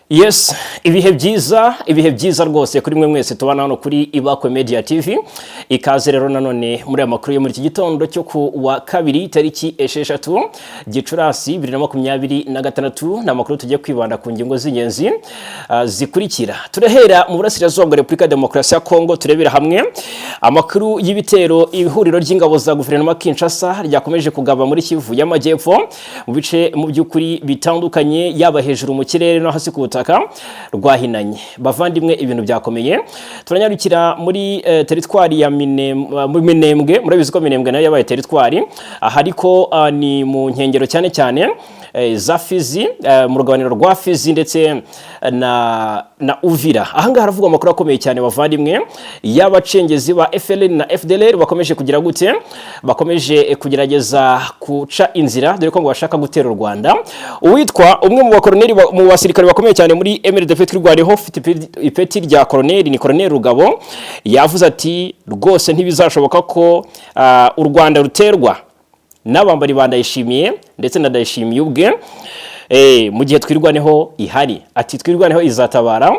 Yes, ibihe byiza, ibihe byiza rwose kuri mwe mwese tubana hano kuri Ibakwe Media TV. Ikaze rero nanone muri aya makuru yo muri iki gitondo cyo ku wa kabiri, tariki 6 Gicurasi 2026. Ni amakuru tugiye kwibanda ku ngingo z'ingenzi zikurikira. Turahera mu burasirazuba bwa Repubulika ya Demokarasi ya Kongo, turebera hamwe amakuru y'ibitero ihuriro ry'ingabo za guverinoma Kinshasa ryakomeje kugaba muri Kivu y'Amajyepfo, mu bice mu by'ukuri bitandukanye, yaba hejuru mu kirere no hasi ku butaka. Rwahinanye, bavandimwe, ibintu byakomeye. Turanyarukira muri teritwari ya Minembwe. Murabizi ko Minembwe nayo yabaye teritwari aha, ariko ni mu nkengero cyane cyane za Fizi, mu rugabaniro rwa Fizi ndetse na Uvira. Ahangaha haravugwa amakuru akomeye cyane, bavandimwe, y'abacengezi ba FLN na FDLR bakomeje kugira gute? Bakomeje kugerageza guca inzira, dore ko ngo bashaka gutera u Rwanda. Uwitwa umwe mu bakoroneri mu basirikare bakomeye cyane muri MRDP Twirwaneho, ufite ipeti rya koroneri, ni Koroneri Rugabo, yavuze ati: "Rwose ntibizashoboka ko u Rwanda ruterwa n'abambari ba Ndayishimiye ndetse na Ndayishimiye ubwe mu gihe Twirwaneho ihari." Ati: "Twirwaneho izatabara."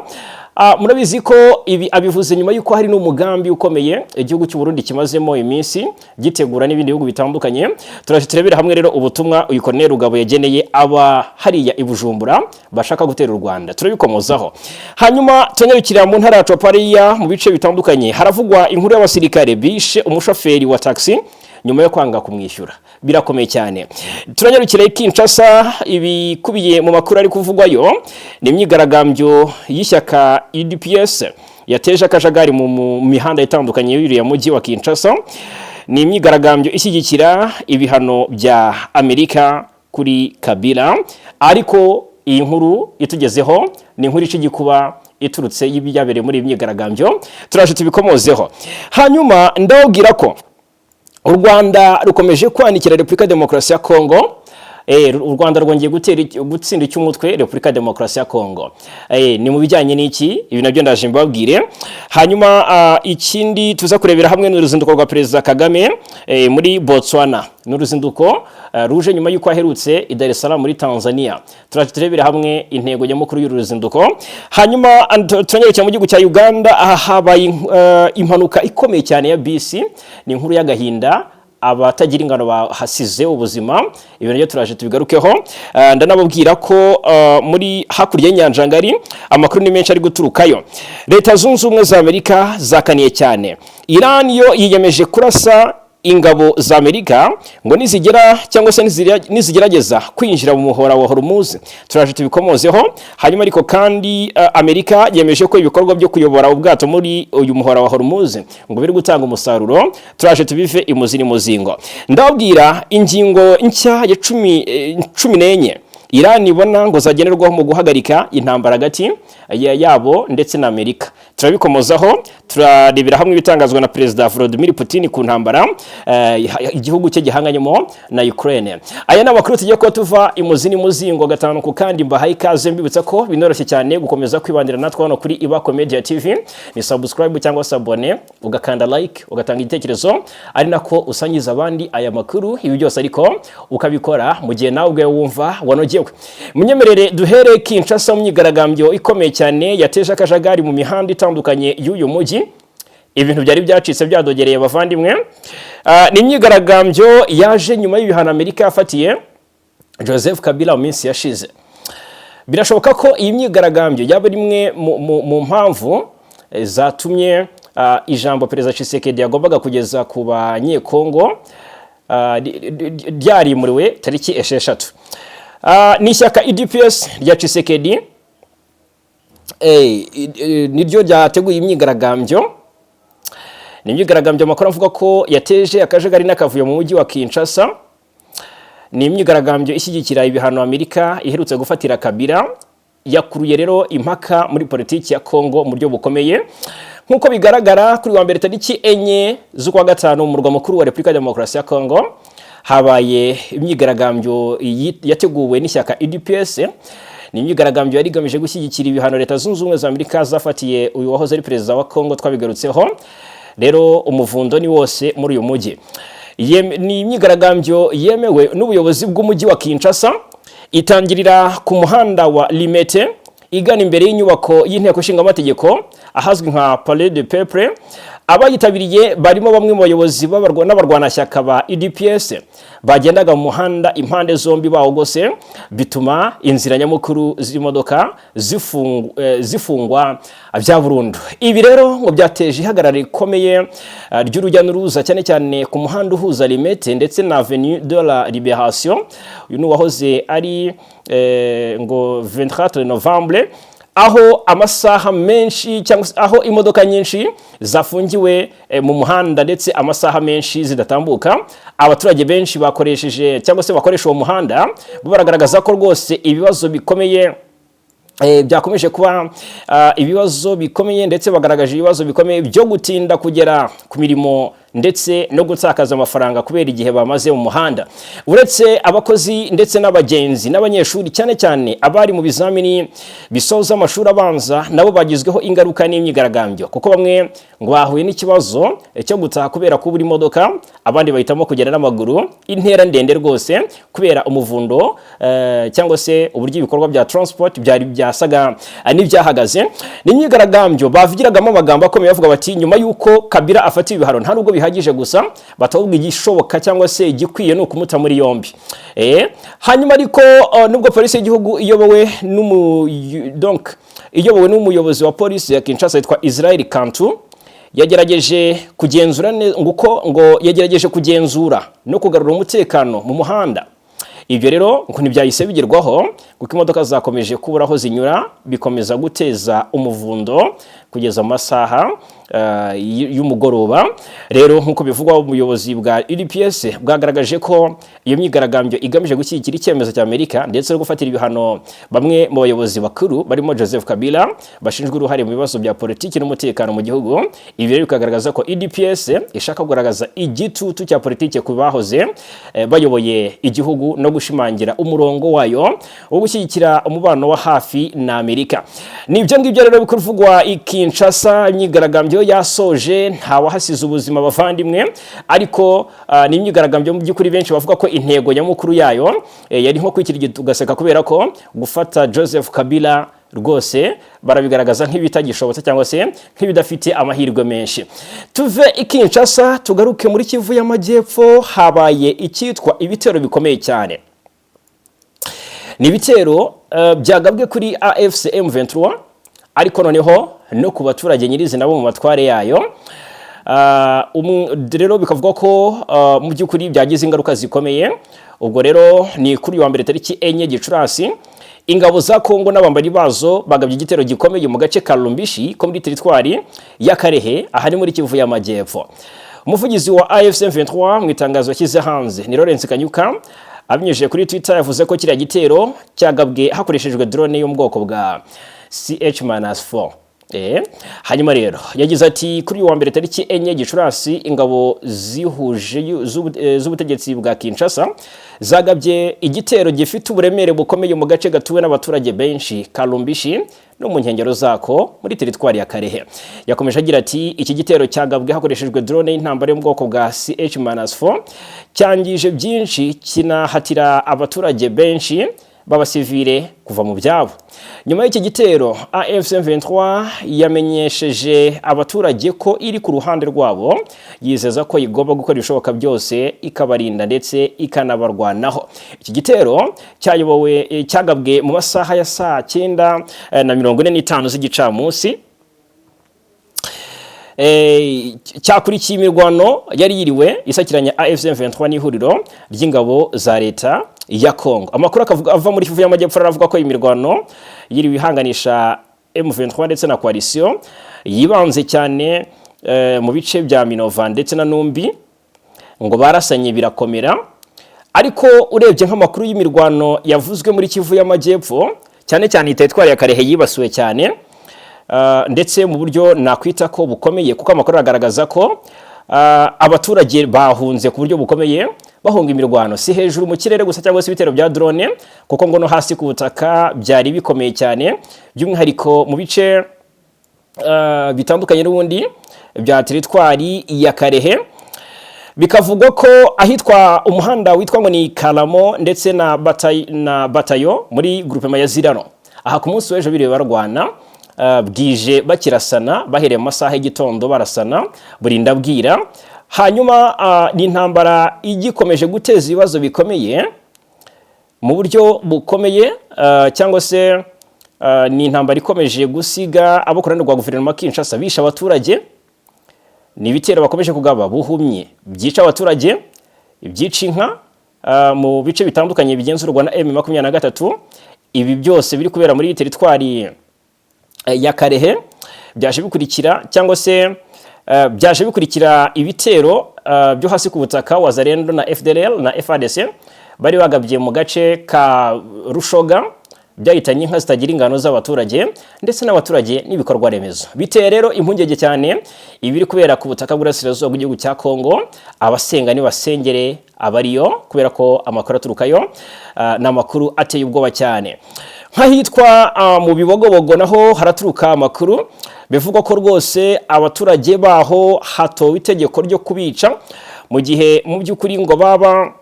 Murabizi ko ibi abivuze nyuma y'uko hari n'umugambi ukomeye igihugu cy'u Burundi kimazemo iminsi gitegura n'ibindi bihugu bitandukanye. Turaje turebera hamwe rero ubutumwa uyu Colonel Rugabo yageneye aba hariya i Bujumbura bashaka gutera u Rwanda, turabikomozaho. Hanyuma turanyarukira mu ntara ya Chopariya, mu bice bitandukanye haravugwa inkuru y'abasirikare bishe umushoferi wa taxi nyuma yo kwanga kumwishyura. Birakomeye cyane. Turanyarukira i Kinshasa. Ibikubiye mu makuru ari kuvugwayo ni imyigaragambyo y'ishyaka UDPS yateje akajagari mu mihanda itandukanye y'uriya mujyi wa Kinshasa. Ni imyigaragambyo ishyigikira ibihano bya Amerika kuri Kabila, ariko iyi nkuru itugezeho ni inkuru ica igikuba iturutse y'ibyabereye muri iyi myigaragambyo. Turaje tubikomozeho. Hanyuma ndababwira ko u Rwanda rukomeje kwanikira Repubulika ya Demokarasi ya Kongo. U Rwanda rwongeye gutera gutsinda icy'umutwe Repubulika ya Demokarasi ya Kongo. Ni mu bijyanye n'iki? Ibi nabyo ndaje mbabwire. Hanyuma ikindi tuza kurebera hamwe ni uruzinduko rwa Perezida Kagame muri Botswana. Ni uruzinduko ruje nyuma y'uko aherutse i Dar es Salaam muri Tanzania. Turaje turebera hamwe intego nyamukuru y'uru ruzinduko. Hanyuma turanyarukira mu gihugu cya Uganda. Aha habaye impanuka ikomeye cyane ya bisi. Ni inkuru y'agahinda, abatagira ingano bahasize ubuzima. Ibintu nabyo turaje tubigarukeho. Ndanababwira ko muri hakurya y'inyanja ngari amakuru ni menshi ari guturukayo. Leta Zunze Ubumwe za Amerika zakaniye cyane Iran, yo yiyemeje kurasa ingabo za Amerika ngo nizigera cyangwa se nizigerageza kwinjira mu muhora wa Hormuz. Turaje tubikomozeho. Hanyuma ariko kandi Amerika yemeje ko ibikorwa byo kuyobora ubwato muri uyu muhora wa Hormuz ngo biri gutanga umusaruro. Turaje tubive imuzi n'umuzingo. Ndababwira ingingo nshya ya 14 Iran ibona ngo zagenerwaho mu guhagarika intambara hagati yabo ndetse na Amerika. Turabikomozaho. Turarebera hamwe ibitangazwa na Perezida Vladimir Putin ku ntambara igihugu cye gihanganyemo na Ukraine. Aya ni amakuru tugiye kuba tuva imuzi n'imuzingo gatanu ku kandi. Mbahaye ikaze, mbibutsa ko binoroshye cyane gukomeza kwibandira natwe hano kuri Ibakwe Media TV. Ni subscribe cyangwa se abone, ugakanda like, ugatanga igitekerezo, ari nako usangiza abandi aya makuru. Ibi byose ariko ukabikora mu gihe nawe ubwawe wumva wanogewe. Munyemerere duhere Kinshasa, mu myigaragambyo ikomeye cyane yateje akajagari mu mihanda itandukanye y'uyu mujyi. Ibintu byari byacitse, byadogereye, abavandimwe. Ni imyigaragambyo yaje nyuma y'ibihano Amerika yafatiye Joseph Kabila mu minsi yashize. Birashoboka ko iyi myigaragambyo yaba ari imwe mu mpamvu zatumye ijambo Perezida Tshisekedi yagombaga kugeza ku Banyekongo ryarimuriwe tariki 6. Ni ishyaka UDPS rya Tshisekedi niryo ryateguye imyigaragambyo. Ni imyigaragambyo amakuru avuga ko yateje akajagari n'akavuyo mu mujyi wa Kinshasa. Ni imyigaragambyo ishyigikira ibihano Amerika iherutse gufatira Kabila. Yakuruye rero impaka muri politiki ya Kongo mu buryo bukomeye. Nk'uko bigaragara, kuri wa mbere tariki 4 z'ukwa gatanu, mu murwa mukuru wa Repubulika ya Demokarasi ya Kongo habaye imyigaragambyo yateguwe n'ishyaka UDPS. Ni imyigaragambyo yari igamije gushyigikira ibihano Leta Zunze Ubumwe za Amerika zafatiye uyu wahoze ari perezida wa Kongo. Twabigarutseho rero, umuvundo ni wose muri uyu mujyi. Ni imyigaragambyo yemewe n'ubuyobozi bw'umujyi wa Kinshasa, itangirira ku muhanda wa Limete, igana imbere y'inyubako y'inteko nshingamategeko ahazwi nka Palais de Peuple. Abayitabiriye barimo bamwe mu bayobozi n'abarwanashyaka ba UDPS bagendaga mu muhanda impande zombi bawugose, bituma inzira nyamukuru z'imodoka zifungwa bya burundu. Ibi rero ngo byateje ihagarara rikomeye ry'urujya n'uruza, cyane cyane ku muhanda uhuza Limete ndetse na Avenue de la Libération. Uyu ni uwahoze ari ngo 24 Novembre, aho amasaha menshi cyangwa se aho imodoka nyinshi zafungiwe mu muhanda ndetse amasaha menshi zidatambuka. Abaturage benshi bakoresheje cyangwa se bakoresha uwo muhanda bo baragaragaza ko rwose ibibazo bikomeye byakomeje kuba ibibazo bikomeye, ndetse bagaragaje ibibazo bikomeye byo gutinda kugera ku mirimo ndetse no gutakaza amafaranga kubera igihe bamaze mu muhanda. Uretse abakozi ndetse n'abagenzi n'abanyeshuri, cyane cyane abari mu bizamini bisoza amashuri abanza, nabo bagizweho ingaruka n'imyigaragambyo, kuko bamwe ngo bahuye n'ikibazo cyo gutaha kubera kubura imodoka, abandi bahitamo kugenda n'amaguru intera ndende rwose kubera umuvundo cyangwa se uburyo ibikorwa bya transport byari byasaga n'ibyahagaze. Ni imyigaragambyo bavugiragamo amagambo akomeye, bavuga bati nyuma y'uko Kabila afatiwe ibihano nta nubwo bihagije gusa, batavuga igishoboka cyangwa se igikwiye ni ukumuta muri yombi. Hanyuma ariko nubwo polisi y'igihugu iyobowe n'umu donc iyobowe n'umuyobozi wa polisi ya Kinshasa yitwa Israel Kantu yagerageje kugenzura ngo uko ngo yagerageje kugenzura no kugarura umutekano mu muhanda, ibyo rero ngo ntibyahise bigerwaho, kuko imodoka zakomeje kubura aho zinyura, bikomeza guteza umuvundo kugeza mu masaha y'umugoroba. Rero nk'uko bivugwa, ubuyobozi bwa UDPS bwagaragaje ko iyo myigaragambyo igamije gushyigikira icyemezo cya Amerika ndetse no gufatira ibihano bamwe mu bayobozi bakuru barimo Joseph Kabila bashinjwa uruhare mu bibazo bya politiki n'umutekano mu gihugu. Ibi rero bikagaragaza ko UDPS ishaka kugaragaza igitutu cya politiki ku bahoze bayoboye igihugu no gushimangira umurongo wayo wo gushyigikira umubano wa hafi na Amerika. Ni ibyo ngibyo rero bikuvugwa i Kinshasa. Imyigaragambyo yasoje ntawahasize ubuzima, bavandimwe, ariko ni imyigaragambyo mu by'ukuri benshi bavuga ko intego nyamukuru yayo yari nko kwikirigita ugaseka, kubera ko gufata Joseph Kabila rwose barabigaragaza nk'ibitagishobotse cyangwa se nk'ibidafite amahirwe menshi. Tuve i Kinshasa tugaruke muri Kivu y'Amajyepfo. Habaye icyitwa ibitero bikomeye cyane. Ni ibitero byagabwe kuri AFC M23, ariko noneho no ku baturage nyirizina bo mu matware yayo. Rero bikavuga ko mu by'ukuri byagize ingaruka zikomeye. Ubwo rero ni kuri uyu wa mbere tariki 4 Gicurasi, ingabo za Kongo n'abambari bazo bagabye igitero gikomeye mu gace ka Lumbishi ko muri teritwari ya Karehe, ahari muri Kivu y'Amajyepfo. Umuvugizi wa AFC M23 mu itangazo yashyize hanze ni Lawrence Kanyuka, abinyujije kuri Twitter yavuze ko kiriya gitero cyagabwe hakoreshejwe drone yo mu bwoko bwa CH-4. Hanyuma rero yagize ati: "Kuri uyu wa mbere tariki 4 Gicurasi, ingabo zihuje z'ubutegetsi bwa Kinshasa zagabye igitero gifite uburemere bukomeye mu gace gatuwe n'abaturage benshi ka Lumbishi no mu nkengero zako muri teritwari ya Karehe." Yakomeje agira ati: "Iki gitero cyagabwe hakoreshejwe drone y'intambara yo mu bwoko bwa CH-4 cyangije byinshi, kinahatira abaturage benshi b'abasivile kuva mu byabo. Nyuma y'iki gitero, AFC M23 yamenyesheje abaturage ko iri ku ruhande rwabo, yizeza ko igomba gukora ibishoboka byose ikabarinda ndetse ikanabarwanaho. Iki gitero cyayobowe cyagabwe mu masaha ya saa 9:45 z'igicamunsi, cyakurikiye imirwano yari yiriwe isakiranya AFC M23 n'ihuriro ry'ingabo za leta ya Congo. Amakuru akavuga ava muri Kivu y'Amajyepfo aravuga ko imirwano yiriwe ihanganisha M23 ndetse na coalition yibanze cyane mu bice bya Minova ndetse na Numbi, ngo barasanye birakomera. Ariko urebye nk'amakuru y'imirwano yavuzwe muri Kivu y'Amajyepfo, cyane cyane teritwari ya Karehe yibasiwe cyane ndetse mu buryo nakwita ko bukomeye, kuko amakuru agaragaza ko abaturage bahunze ku buryo bukomeye, bahunga imirwano, si hejuru mu kirere gusa cyangwa se ibitero bya drone, kuko ngo no hasi ku butaka byari bikomeye cyane, by'umwihariko mu bice bitandukanye n'ubundi bya teritwari ya Karehe. Bikavugwa ko ahitwa umuhanda witwa ngo ni Kalamo ndetse na Batayo muri groupement ya Zirano. Aha ku munsi w'ejo biriwe barwana, bwije bakirasana, bahereye mu masaha y'igitondo barasana burinda bwira. Hanyuma ni intambara igikomeje guteza ibibazo bikomeye mu buryo bukomeye, cyangwa se ni intambara ikomeje gusiga abo ku ruhande rwa guverinoma Kinshasa bisha abaturage. Ni ibitero bakomeje kugaba buhumyi byica abaturage, ibyica inka mu bice bitandukanye bigenzurwa na M23. Ibi byose biri kubera muri teritwari ya Kalehe byaje bikurikira, cyangwa se byaje bikurikira ibitero byo hasi ku butaka Wazalendo na FDLR na FARDC bari bagabye mu gace ka Rushoga, byahitanye inka zitagira ingano z'abaturage ndetse n'abaturage n'ibikorwa remezo. Biteye rero impungenge cyane ibiri kubera ku butaka bw'Uburasirazuba bw'igihugu cya Kongo. Abasenga nibasengere abariyo, kubera ko amakuru aturukayo ni amakuru ateye ubwoba cyane. Nk'ahitwa mu Bibogobogo naho haraturuka amakuru bivugwa ko rwose abaturage baho hatowe itegeko ryo kubica, mu gihe mu by'ukuri ngo baba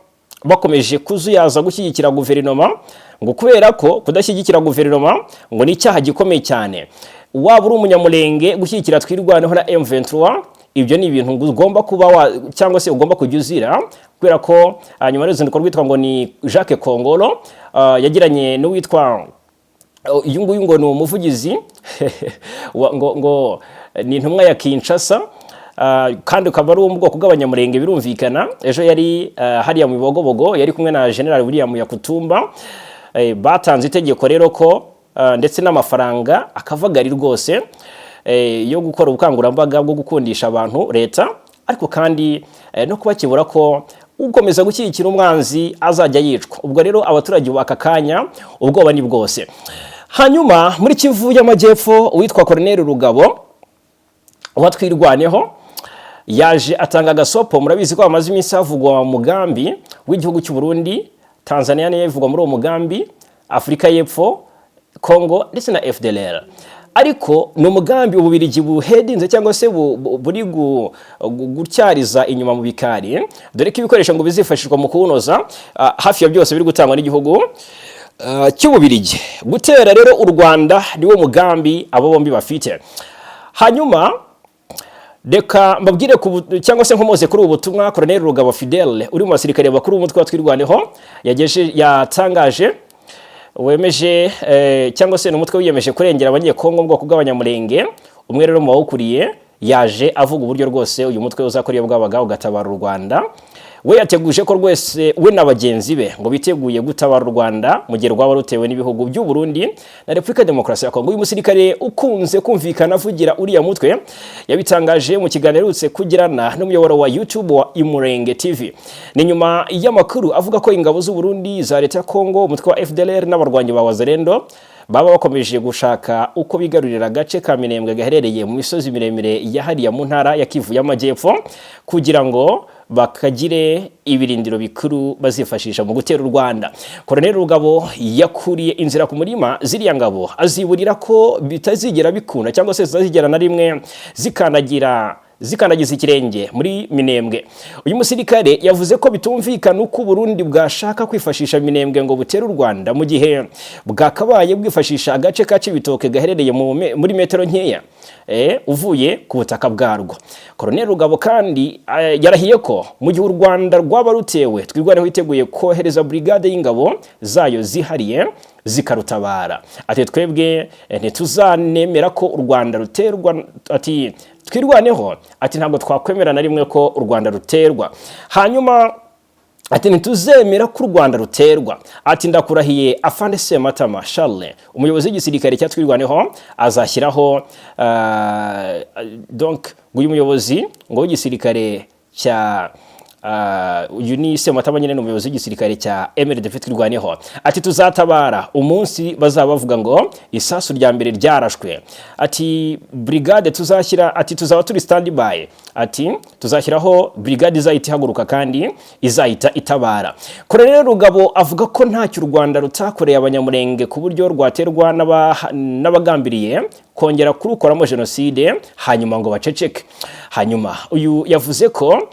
bakomeje kuzuyaza gushyigikira guverinoma, ngo kubera ko kudashyigikira guverinoma ngo ni icyaha gikomeye cyane. Waba uri Umunyamulenge, gushyigikira Twirwaneho na M23, ibyo ni ibintu ugomba kuba wa, cyangwa se ugomba kujya uzira, kubera ko nyuma y'uruzinduko rwitwa ngo ni Jacques Kongolo yagiranye n'uwitwa uyu nguyu, ngo ni umuvugizi ngo ni intumwa ya Kinshasa, kandi ukaba ari uwo mu bwoko bw'Abanyamurenge, birumvikana. Ejo yari hariya mu Bibogobogo, yari kumwe na General William Yakutumba. Batanze itegeko rero ko ndetse n'amafaranga akavagari rwose yo gukora ubukangurambaga bwo gukundisha abantu leta, ariko kandi no kubakebura ko ukomeza gushyigikira umwanzi azajya yicwa. Ubwo rero abaturage ubu aka kanya ubwoba ni bwose. Hanyuma muri Kivu y'Amajyepfo, uwitwa Colonel Rugabo wa Twirwaneho yaje atanga agasopo. Murabizi ko hamaze iminsi havugwa mugambi w'igihugu cy'u Burundi, Tanzania niyo ivugwa muri uwo mugambi, Afurika y'Epfo, Congo ndetse na FDLR. Ariko ni umugambi Ububirigi buhedinze, cyangwa se buri gutyariza inyuma mu bikari, dore ko ibikoresho ngo bizifashishwa mu kuwunoza hafi ya byose biri gutangwa n'igihugu cy'Ububirigi. Gutera rero u Rwanda niwo mugambi abo bombi bafite. Hanyuma reka mbabwire cyangwa se nkomoze kuri ubu butumwa Colonel Rugabo Fidele, uri mu basirikare bakuru b'umutwe wa Twirwaneho, yageje yatangaje, wemeje cyangwa se ni umutwe wiyemeje kurengera Abanyekongo mu bwoko bw'Abanyamulenge. Umwe rero mu bawukuriye yaje avuga uburyo rwose uyu mutwe uzakora iyo bwabaga ugatabara u Rwanda. We yateguje ko rwose we na bagenzi be ngo biteguye gutabara u Rwanda mu gihe rwaba rutewe n'ibihugu by'u Burundi na Repubulika ya Demokarasi ya Kongo. Uyu musirikare ukunze kumvikana avugira uriya mutwe yabitangaje mu kiganiro aherutse kugirana n'umuyoboro wa YouTube wa Imurenge TV. Ni nyuma y'amakuru avuga ko ingabo z'u Burundi, za leta ya Kongo, umutwe wa FDLR n'abarwanyi ba Wazalendo baba bakomeje gushaka uko bigarurira agace ka Minembwe gaherereye mu misozi miremire yahariye mu ntara ya Kivu y'Amajyepfo, kugira ngo bakagire ibirindiro bikuru bazifashisha mu gutera u Rwanda. Colonel Rugabo yakuriye inzira ku murima ziriya ngabo, aziburira ko bitazigera bikunda, cyangwa se zitazigera na rimwe zikandagira, zikandagiza ikirenge muri Minembwe. Uyu musirikare yavuze ko bitumvikana uko Burundi bwashaka kwifashisha Minembwe ngo butere u Rwanda, mu gihe bwakabaye bwifashisha agace ka Cibitoke gaherereye muri metero nkeya uvuye ku butaka bwarwo. Colonel Rugabo kandi yarahiye ko mu gihe u Rwanda rwaba rutewe, Twirwaneho iteguye kohereza brigade y'ingabo zayo zihariye zikarutabara. Ati: "Twebwe ntituzanemera ko u Rwanda ruterwa." Ati: "Twirwaneho," ati, "ntabwo twakwemera na rimwe ko u Rwanda ruterwa." Hanyuma ati: "Ntituzemera ko u Rwanda ruterwa." Ati: "Ndakurahiye, Afande Sematama Charles, umuyobozi w'igisirikare cya Twirwaneho, azashyiraho donc uyu muyobozi ngo w'igisirikare cya uyu ni Sematama nyine, ni umuyobozi w'igisirikare cya MRDP Twirwaneho." Ati: "Tuzatabara umunsi bazaba bavuga ngo isasu rya mbere ryarashwe." Ati: "Brigade tuzashyira," ati, "tuzaba turi stand by." Ati: "Tuzashyiraho brigade izahita ihaguruka kandi izahita itabara." Colonel Rugabo avuga ko ntacyo u Rwanda rutakoreye Abanyamurenge ku buryo rwaterwa n'abagambiriye kongera kurukoramo jenoside, hanyuma ngo baceceke. Hanyuma uyu yavuze ko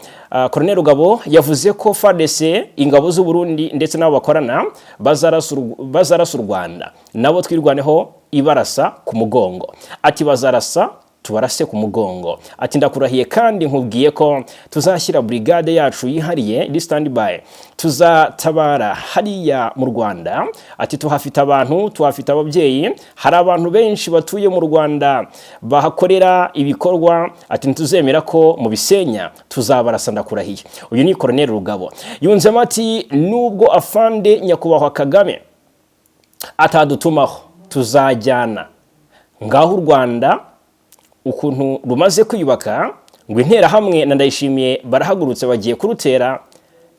Colonel Rugabo yavuze ko FARDC, ingabo z'u Burundi ndetse n'abo bakorana bazarasa u Rwanda, nabo Twirwaneho ibarasa ku mugongo. Ati: "Bazarasa, tubarase ku mugongo." Ati: "Ndakurahiye kandi nkubwiye ko tuzashyira brigade yacu yihariye iri standby, tuzatabara hariya mu Rwanda." Ati: "Tuhafite abantu, tuhafite ababyeyi, hari abantu benshi batuye mu Rwanda bahakorera ibikorwa." Ati: "Ntituzemera ko mubisenya, tuzabarasa, ndakurahiye." Uyu ni Colonel Rugabo. Yunzemo ati: "Nubwo afande nyakubahwa Kagame atadutumaho, tuzajyana ngaho." U Rwanda ukuntu rumaze kwiyubaka, ngo Interahamwe na Ndayishimiye barahagurutse bagiye kurutera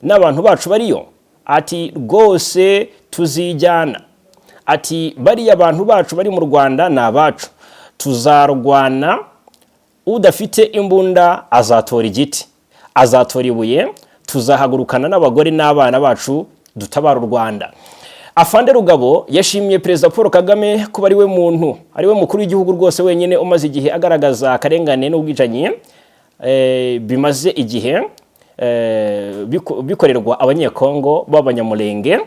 n'abantu bacu bariyo. Ati: "Rwose tuzijyana." Ati: "Bariya bantu bacu bari mu Rwanda ni abacu, tuzarwana. Udafite imbunda azatora igiti, azatora ibuye, tuzahagurukana n'abagore n'abana bacu dutabara u Rwanda." Afande Rugabo yashimiye Perezida Paul Kagame kuba ari we muntu, ari we mukuru w'igihugu rwose wenyine umaze igihe agaragaza akarengane n'ubwicanyi bimaze igihe bikorerwa Abanyekongo b'Abanyamulenge.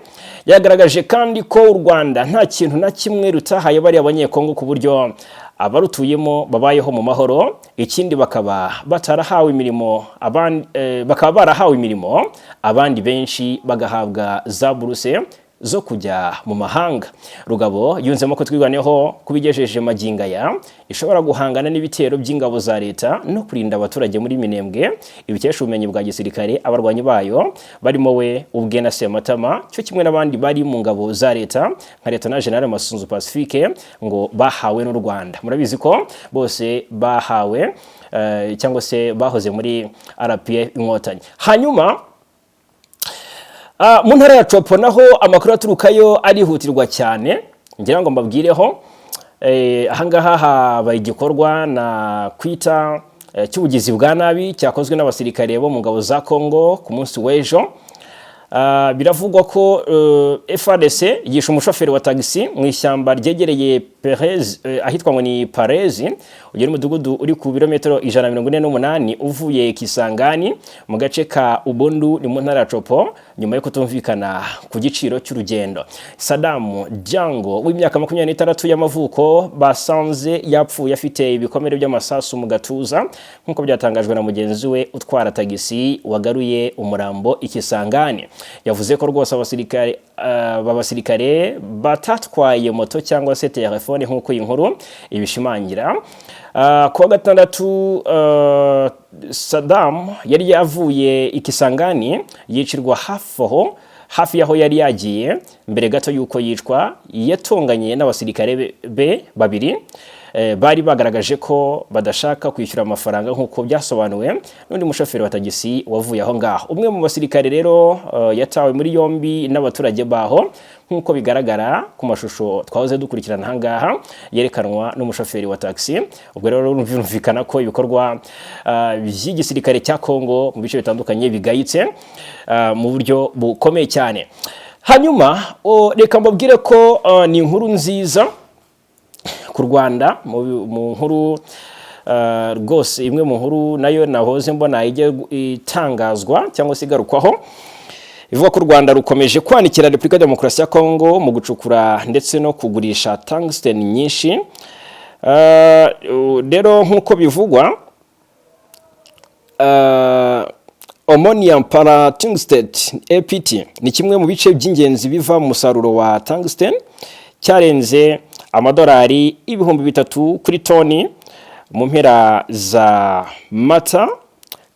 Yagaragaje kandi ko u Rwanda nta kintu na kimwe rutahaye bariya Abanyekongo, ku buryo abarutuyemo babayeho mu mahoro. Ikindi bakaba batarahawe imirimo abandi, bakaba barahawe imirimo, abandi benshi bagahabwa za buruse zo kujya mu mahanga. Rugabo yunzemo ko Twirwaneho kubigejeje magingo aya ishobora guhangana n'ibitero by'ingabo za leta no kurinda abaturage muri Minembwe, ibikesha ubumenyi bwa gisirikare abarwanyi bayo barimo we ubwe na Sematama, cyo kimwe n'abandi bari mu ngabo za leta nka Lieutenant General Masunzu Pacifique, ngo bahawe n'u Rwanda. Murabizi ko bose bahawe cyangwa se bahoze muri RPF Inkotanyi. Hanyuma mu ntara ya Tshopo naho amakuru aturukayo arihutirwa cyane, ngira ngo mbabwireho. Ahangaha habaye igikorwa na kwita cy'ubugizi bwa nabi cyakozwe n'abasirikare bo mu ngabo za Congo ku munsi w'ejo. Biravugwa ko FARDC yishe umushoferi wa tagisi mu ishyamba ryegereye Perez, ahitwa ngo ni Parezi. Uyu ni umudugudu uri ku birometero 148 uvuye Kisangani mu gace ka Ubundu, ni mu ntara ya Tshopo, nyuma yo kutumvikana ku giciro cy'urugendo. Sadamu Django w'imyaka 26 y'amavuko basanze yapfuye afite ibikomere by'amasasu mu gatuza, nk'uko byatangajwe na mugenzi we utwara tagisi wagaruye umurambo i Kisangani. Yavuze ko rwose abasirikare b'abasirikare batatwaye moto cyangwa se telefone, nk'uko iyi nkuru ibishimangira. Ku wa gatandatu Saddam yari yavuye i Kisangani yicirwa hafi aho, hafi y'aho yari yagiye. Mbere gato y'uko yicwa yatonganye n'abasirikare be babiri bari bagaragaje ko badashaka kwishyura amafaranga, nk'uko byasobanuwe n'undi mushoferi wa tagisi wavuye aho ngaho. Umwe mu basirikare rero yatawe muri yombi n'abaturage baho, nk'uko bigaragara ku mashusho twahoze dukurikirana aha ngaha yerekanwa n'umushoferi wa taxi. Ubwo rero birumvikana ko ibikorwa by'igisirikare cya Congo mu bice bitandukanye bigayitse mu buryo bukomeye cyane. Hanyuma reka mbabwire ko ni inkuru nziza ku Rwanda. Mu nkuru rwose, imwe mu nkuru nayo nahoze mbona ijya itangazwa cyangwa se igarukwaho, ivuga ko u Rwanda rukomeje kwanikira Repubulika ya Demokarasi ya Kongo mu gucukura ndetse no kugurisha tungsten nyinshi. Rero nk'uko bivugwa, ammonium paratungstate, APT, ni kimwe mu bice by'ingenzi biva mu musaruro wa tungsten, cyarenze amadolari 3000 kuri toni mu mpera za Mata,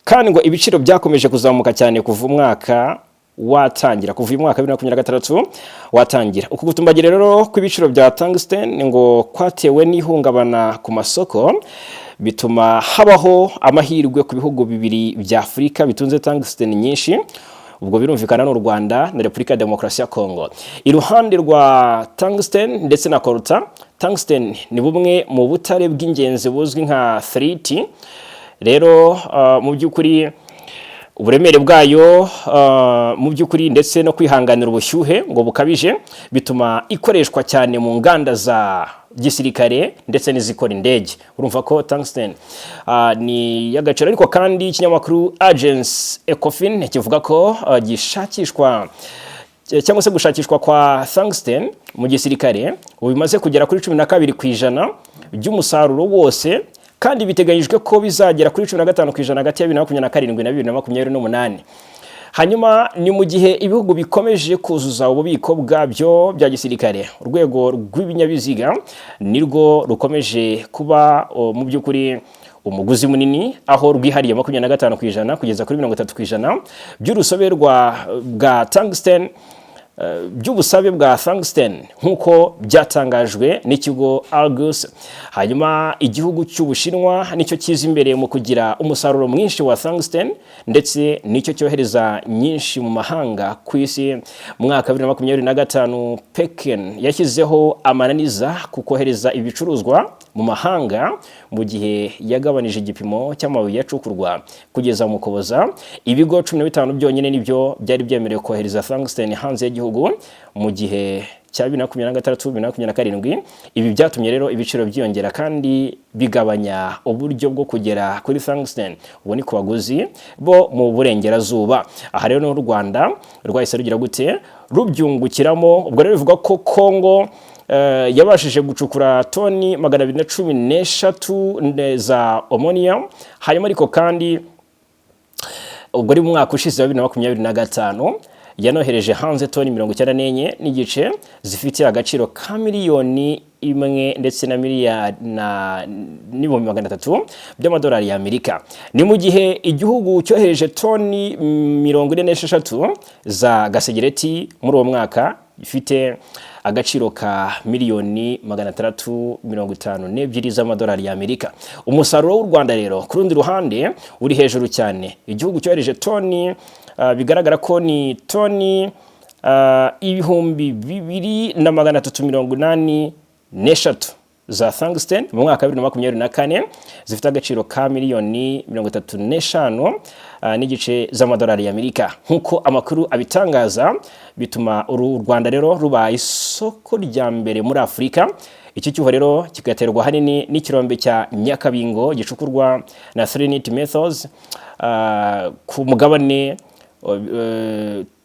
kandi ngo ibiciro byakomeje kuzamuka cyane kuva umwaka watangira, kuva uyu mwaka wa 2026 watangira. Uku gutumbagira rero kw'ibiciro bya tungsten ngo kwatewe n'ihungabana ku masoko, bituma habaho amahirwe ku bihugu bibiri bya Afurika bitunze tungsten nyinshi. Ubwo birumvikana n'u Rwanda na Repubulika ya Demokarasi ya Kongo. Iruhande rwa tungsten ndetse na coltan, tungsten ni bumwe mu butare bw'ingenzi buzwi nka 3T. Rero mu by'ukuri uburemere bwayo mu by'ukuri ndetse no kwihanganira ubushyuhe ngo bukabije bituma ikoreshwa cyane mu nganda za gisirikare ndetse n'izikora indege. Urumva ko tungsten ni y'agaciro. Ariko kandi ikinyamakuru Agence Ecofin kivuga ko gishakishwa cyangwa se gushakishwa kwa tungsten mu gisirikare ubu bimaze kugera kuri 12% by'umusaruro wose, kandi biteganyijwe ko bizagera kuri 15% hagati ya 2027 na 2028. Hanyuma ni mu gihe ibihugu bikomeje kuzuza ububiko bwabyo bya gisirikare, urwego rw'ibinyabiziga nirwo rukomeje kuba mu by'ukuri umuguzi munini, aho rwihariye 25% kugeza kuri 30% by'urusobe bwa tungsten, by'ubusabe bwa tungsten, nk'uko byatangajwe n'ikigo Argus. Hanyuma igihugu cy'Ubushinwa nicyo kiza imbere mu kugira umusaruro mwinshi wa tungsten, ndetse nicyo cyohereza nyinshi mu mahanga ku isi. Mu mwaka wa 2025, Pekin yashyizeho amananiza ku kohereza ibicuruzwa mu mahanga, mu gihe yagabanije igipimo cy'amabuye yacukurwa. Kugeza mu Ukuboza, ibigo 15 byonyine nibyo byari byemerewe kohereza tungsten hanze y'igihugu mu gihe cya 2026, 2027. Ibi byatumye rero ibiciro byiyongera kandi bigabanya uburyo bwo kugera kuri tungsten, ubu ni ku baguzi bo mu burengerazuba. Aha rero n'u Rwanda rwahise rugira gute? Rubyungukiramo. Ubwo rero bivuga ko Congo yabashije gucukura toni 213 za ammonium. Hanyuma ariko kandi ubwo ari mu mwaka ushize wa 2025, yanohereje hanze toni 94.5 zifite agaciro ka miliyoni 1 ndetse na miliyari na n'ibihumbi 300 by'amadolari y'Amerika. Ni mu gihe igihugu cyohereje toni 46 za gasegereti muri uwo mwaka, ifite agaciro ka miliyoni 652 z'amadolari y'Amerika. Umusaruro w'u Rwanda rero ku rundi ruhande uri hejuru cyane. Igihugu cyohereje toni, bigaragara ko ni toni 2383 za tungsten mu mwaka wa 2024, zifite agaciro ka miliyoni 35 n'igice z'amadolari y'Amerika, nk'uko amakuru abitangaza. Bituma uru Rwanda rero ruba isoko rya mbere muri Afurika. Iki cyuho rero kigaterwa ahanini n'ikirombe cya Nyakabingo gicukurwa na Trinity Metals ku mugabane.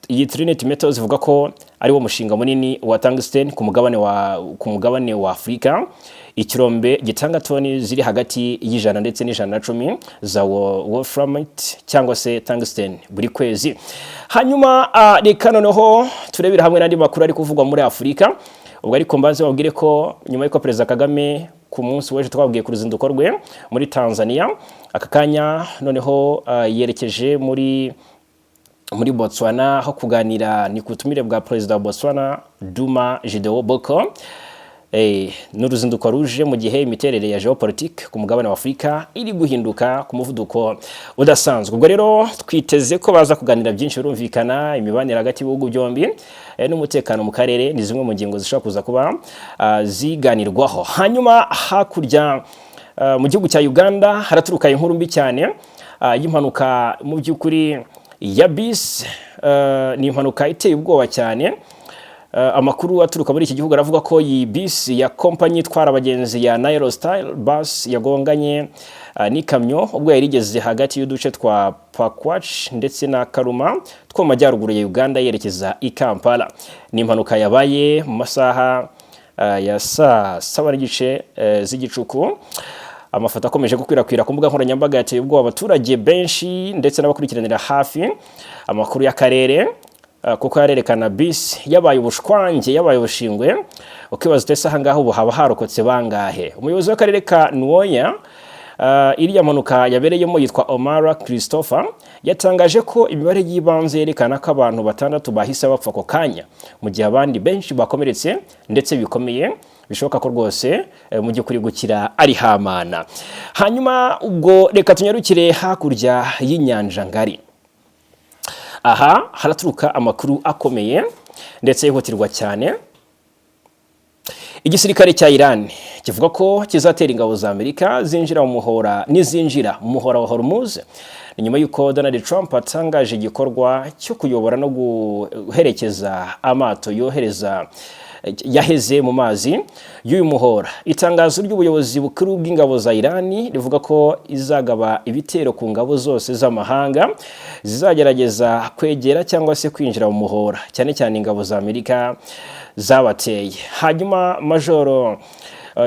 Iyi Trinity Metals ivuga ko ari wo mushinga munini wa tungsten ku mugabane wa Afurika, ikirombe gitanga toni ziri hagati y'100 ndetse n'110 za wolframite cyangwa se tungsten buri kwezi. Hanyuma reka noneho turebere hamwe n'andi makuru ari kuvugwa muri Afurika. Ubwo ariko mbanze babwire ko nyuma y'uko Perezida Kagame ku munsi w'ejo twabwiye ku ruzinduko rwe muri Tanzania, aka kanya noneho yerekeje muri Botswana, aho kuganira ni ku butumire bwa Perezida wa Botswana, Duma Gideon Boko. N'uruzinduko ruje mu gihe imiterere ya géopolitique ku mugabane wa Afurika iri guhinduka ku muvuduko udasanzwe. Ubwo rero twiteze ko baza kuganira byinshi. Birumvikana, imibanire hagati y'ibihugu byombi n'umutekano mu karere ni zimwe mu ngingo zishobora kuza kuba ziganirwaho. Hanyuma hakurya mu gihugu cya Uganda haraturuka inkuru mbi cyane y'impanuka mu by'ukuri ya bisi. Ni impanuka iteye ubwoba cyane. Amakuru aturuka muri iki gihugu aravuga ko iyi bisi ya kompanyi itwara abagenzi ya Nile Style Bus yagonganye n'ikamyo ubwo yari igeze hagati y'uduce twa Pakwach ndetse na Karuma two mu majyaruguru ya Uganda yerekeza i Kampala. Ni impanuka yabaye mu masaha ya saa saba n'igice z'igicuku. Amafoto akomeje gukwirakwira ku mbuga nkoranyambaga yateye ubwoba abaturage benshi ndetse n'abakurikiranira hafi amakuru y'akarere, kuko yarerekana bisi yabaye ubushwange, yabaye ubushingwe, ukibaza uti: "Ese aha ngaha ubu haba harokotse bangahe?" Umuyobozi w'akarere ka Nwoya iriya mpanuka yabereyemo yitwa Omara Christopher, yatangaje ko imibare y'ibanze yerekana ko abantu batandatu bahise bapfa ako kanya, mu gihe abandi benshi bakomeretse ndetse bikomeye, bishoboka ko rwose mu by'ukuri gukira ari hamana. Hanyuma ubwo reka tunyarukire hakurya y'inyanja ngari. Aha haraturuka amakuru akomeye ndetse yihutirwa cyane. Igisirikare cya Iran kivuga ko kizatera ingabo za Amerika zinjira mu muhora nizinjira mu muhora wa Hormuz. Ni nyuma y'uko Donald Trump atangaje igikorwa cyo kuyobora no guherekeza amato yohereza yaheze mu mazi y'uyu muhora. Itangazo ry'ubuyobozi bukuru bw'ingabo za Irani rivuga ko izagaba ibitero ku ngabo zose z'amahanga zizagerageza kwegera cyangwa se kwinjira mu muhora, cyane cyane ingabo za Amerika zabateye. Hanyuma Majoro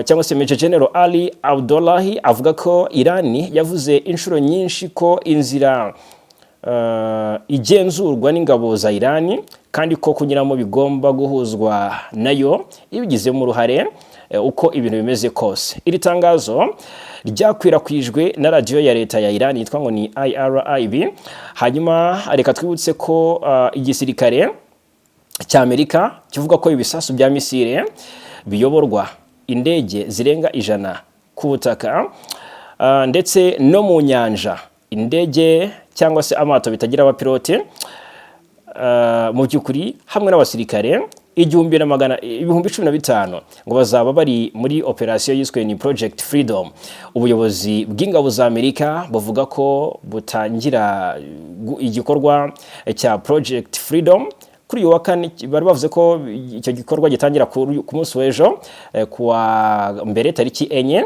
cyangwa se Major General Ali Abdullahi avuga ko Irani yavuze inshuro nyinshi ko inzira igenzurwa n'ingabo za Irani, kandi ko kunyuramo bigomba guhuzwa nayo ibigizemo uruhare uko ibintu bimeze kose. Iri tangazo ryakwirakwijwe na radiyo ya leta ya Irani yitwa ngo ni IRIB. Hanyuma reka twibutse ko igisirikare cy'Amerika kivuga ko ibisasu bya misile biyoborwa, indege zirenga 100 ku butaka ndetse no mu nyanja, indege cyangwa se amato bitagira abapilote, mu by'ukuri hamwe n'abasirikare igihumbi na magana 15,000 ngo bazaba bari muri operasiyo yiswe ni Project Freedom. Ubuyobozi bw'ingabo za Amerika buvuga ko butangira igikorwa cya Project Freedom kuri uyu wa kane. Bari bavuze ko icyo gikorwa gitangira ku munsi w'ejo, ku wa mbere tariki 4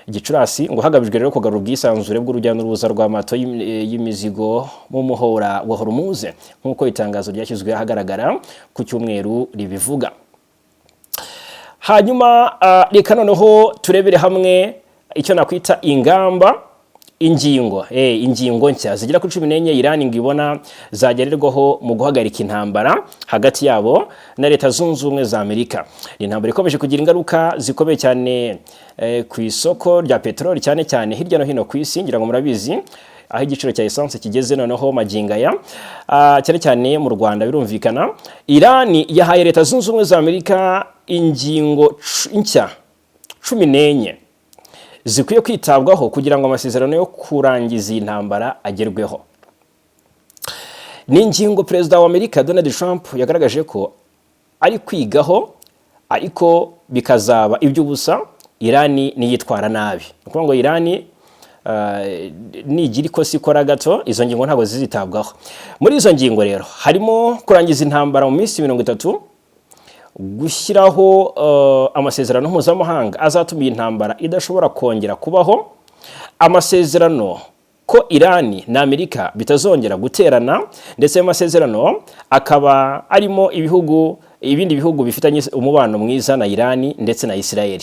Gicurasi, ngo hagamijwe rero kugarura ubwisanzure bw'urujya n'uruza rw'amato y'imizigo mu muhora wa Hormuz, nk'uko itangazo ryashyizwe ahagaragara ku cyumweru ribivuga. Hanyuma reka noneho turebere hamwe icyo nakwita ingamba, ingingo nshya zigera kuri 14 Iran ngo ibona zagererwaho mu guhagarika intambara hagati yabo na Leta Zunze Ubumwe za Amerika. Ni intambara ikomeje kugira ingaruka zikomeye cyane ku isoko rya peteroli, cyane cyane hirya no hino ku isi. Ngira ngo murabizi aho igiciro cya essence kigeze noneho magingo aya, cyane cyane mu Rwanda birumvikana. Iran yahaye Leta Zunze Ubumwe za Amerika ingingo nshya 14 zikwiye kwitabwaho kugira ngo amasezerano yo kurangiza iyi ntambara agerweho. Ni ingingo Perezida wa Amerika Donald Trump yagaragaje ko ari kwigaho, ariko bikazaba iby'ubusa Irani niyitwara nabi. Ni ukuvuga ngo Irani nigira ikosa ikora gato, izo ngingo ntabwo zizitabwaho. Muri izo ngingo rero harimo kurangiza intambara mu minsi 30, gushyiraho amasezerano mpuzamahanga azatuma iyi ntambara idashobora kongera kubaho, amasezerano ko Irani na Amerika bitazongera guterana, ndetse ayo masezerano akaba arimo ibihugu, ibindi bihugu bifitanye umubano mwiza na Irani ndetse na Israel.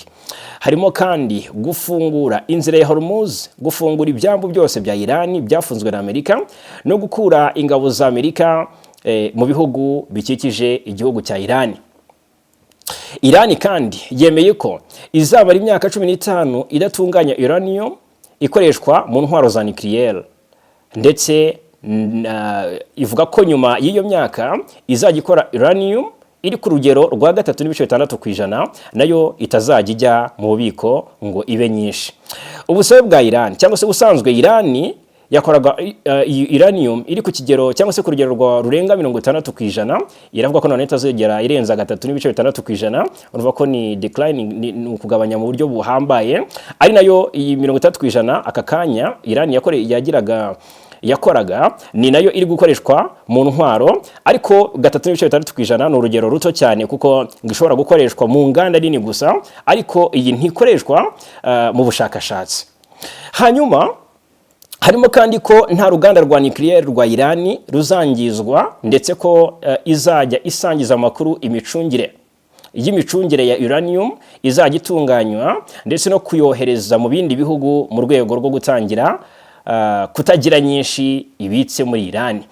Harimo kandi gufungura inzira ya Hormuz, gufungura ibyambu byose bya Irani byafunzwe na Amerika, no gukura ingabo za Amerika mu bihugu bikikije igihugu cya Irani. Irani kandi yemeye ko izamara imyaka 15 idatunganya uranium ikoreshwa mu ntwaro za nucléaire, ndetse ivuga ko nyuma y'iyo myaka izajya ikora uranium iri ku rugero rwa 3.6%, nayo itazajya ijya mu bubiko ngo ibe nyinshi. Ubusabe bwa Iran, cyangwa se ubusanzwe Iran yakoraga uranium iri ku kigero cyangwa se ku rugero rwa rurenga 60%, iravuga ko none itazegera irenza 3.6%. Urumva ko ni declining, ni ukugabanya mu buryo buhambaye, ari nayo iyi 60% aka kanya Iran yagiraga, yakoraga, ni nayo iri gukoreshwa mu ntwaro. Ariko 3.6% ni urugero ruto cyane, kuko ngo ishobora gukoreshwa mu nganda nini gusa, ariko iyi ntikoreshwa mu bushakashatsi. Hanyuma harimo kandi ko nta ruganda rwa nucléaire rwa Irani ruzangizwa, ndetse ko izajya isangiza amakuru imicungire y'imicungire ya uranium izajya itunganywa, ndetse no kuyohereza mu bindi bihugu mu rwego rwo gutangira kutagira nyinshi ibitse muri Irani.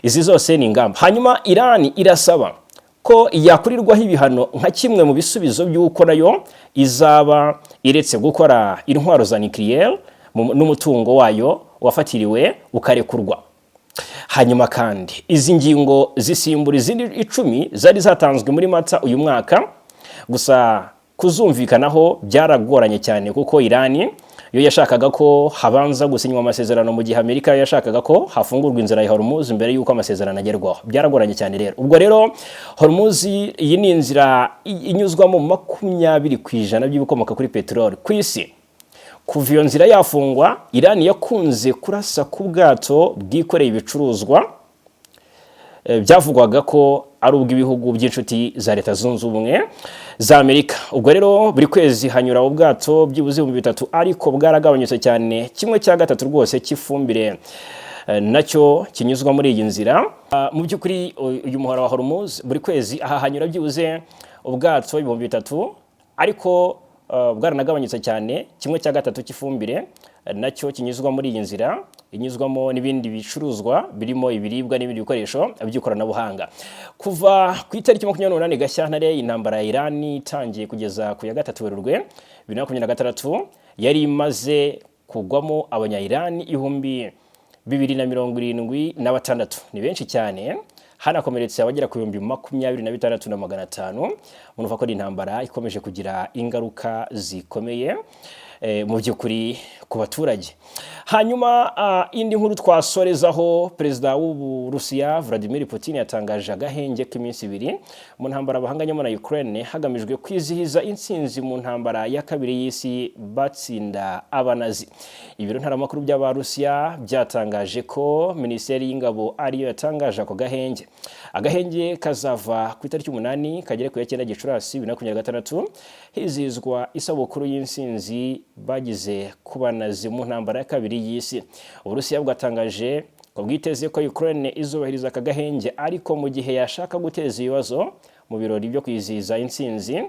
Izi zose ni ingamba. Hanyuma Irani irasaba ko yakurirwaho ibihano nka kimwe mu bisubizo by'uko nayo izaba iretse gukora intwaro za nucléaire, n'umutungo wayo wafatiriwe ukarekurwa. Hanyuma kandi izi ngingo zisimbura izindi 10 zari zatanzwe muri Mata uyu mwaka. Gusa kuzumvikanaho byaragoranye cyane, kuko Irani yo yashakaga ko habanza gusinywa amasezerano, mu gihe Amerika yashakaga ko hafungurwa inzira ya Hormuz mbere y'uko amasezerano agerwaho. Byaragoranye cyane rero. Ubwo rero Hormuz iyi ni inzira inyuzwamo 20% by'ibikomoka kuri peteroli ku isi. Kuva iyo nzira yafungwa, Irani yakunze kurasa ku bwato bwikoreye ibicuruzwa. byavugwaga ko ari ubw'ibihugu by'inshuti za Leta Zunze Ubumwe za Amerika. Ubwo rero buri kwezi hanyura ubwato byibuze 3000, ariko bwaragabanyutse cyane. Kimwe cya gatatu rwose cy'ifumbire nacyo kinyuzwa muri iyi nzira. Mu by'ukuri uyu muhora wa Hormuz, buri kwezi aha hanyura byibuze ubwato 3000, ariko bwaranagabanyutse cyane. Kimwe cya gatatu cy'ifumbire nacyo kinyuzwa muri iyi nzira inyuzwamo n'ibindi bicuruzwa birimo ibiribwa n'ibindi bikoresho by'ikoranabuhanga. Kuva ku itariki 28 Gashyantare intambara ya Irani itangiye kugeza ku ya 3 Werurwe 2026, yari imaze kugwamo Abanya-Irani 2076. Ni benshi cyane. Hanakomeretse abagera ku 26,500. Murumva ko ari intambara ikomeje kugira ingaruka zikomeye mu by'ukuri ku baturage. Hanyuma indi nkuru twasorezaho, Perezida w'Uburusiya Vladimir Putin yatangaje agahenge k'iminsi 2 mu ntambara bahanganyemo na Ukraine, hagamijwe kwizihiza intsinzi mu ntambara ya kabiri y'isi batsinda Abanazi. Ibiro ntaramakuru by'Abarusiya byatangaje ko Minisiteri y'Ingabo ariyo yatangaje ako gahenge. Agahenge kazava ku itariki 8 kagere ku ya 9 Gicurasi 2026, hizihizwa isabukuru y'intsinzi bagize ku Banazi mu ntambara ya kabiri y'isi. Uburusiya bwatangaje ko bwiteze ko Ukraine izubahiriza aka gahenge, ariko mu gihe yashaka guteza ibibazo mu birori byo kwizihiza intsinzi,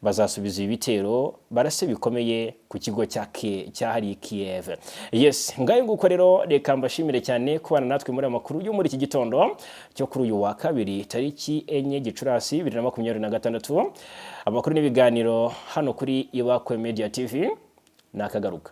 bazasubiza ibitero barase bikomeye ku kigo cyahariye Kiev. Yes, ngayo nguko rero. Reka mbashimire cyane kubana natwe muri aya makuru yo muri iki gitondo cyo kuri uyu wa kabiri, tariki 4 Gicurasi 2026. Amakuru n'ibiganiro hano kuri Ibakwe Media TV nakagaruka.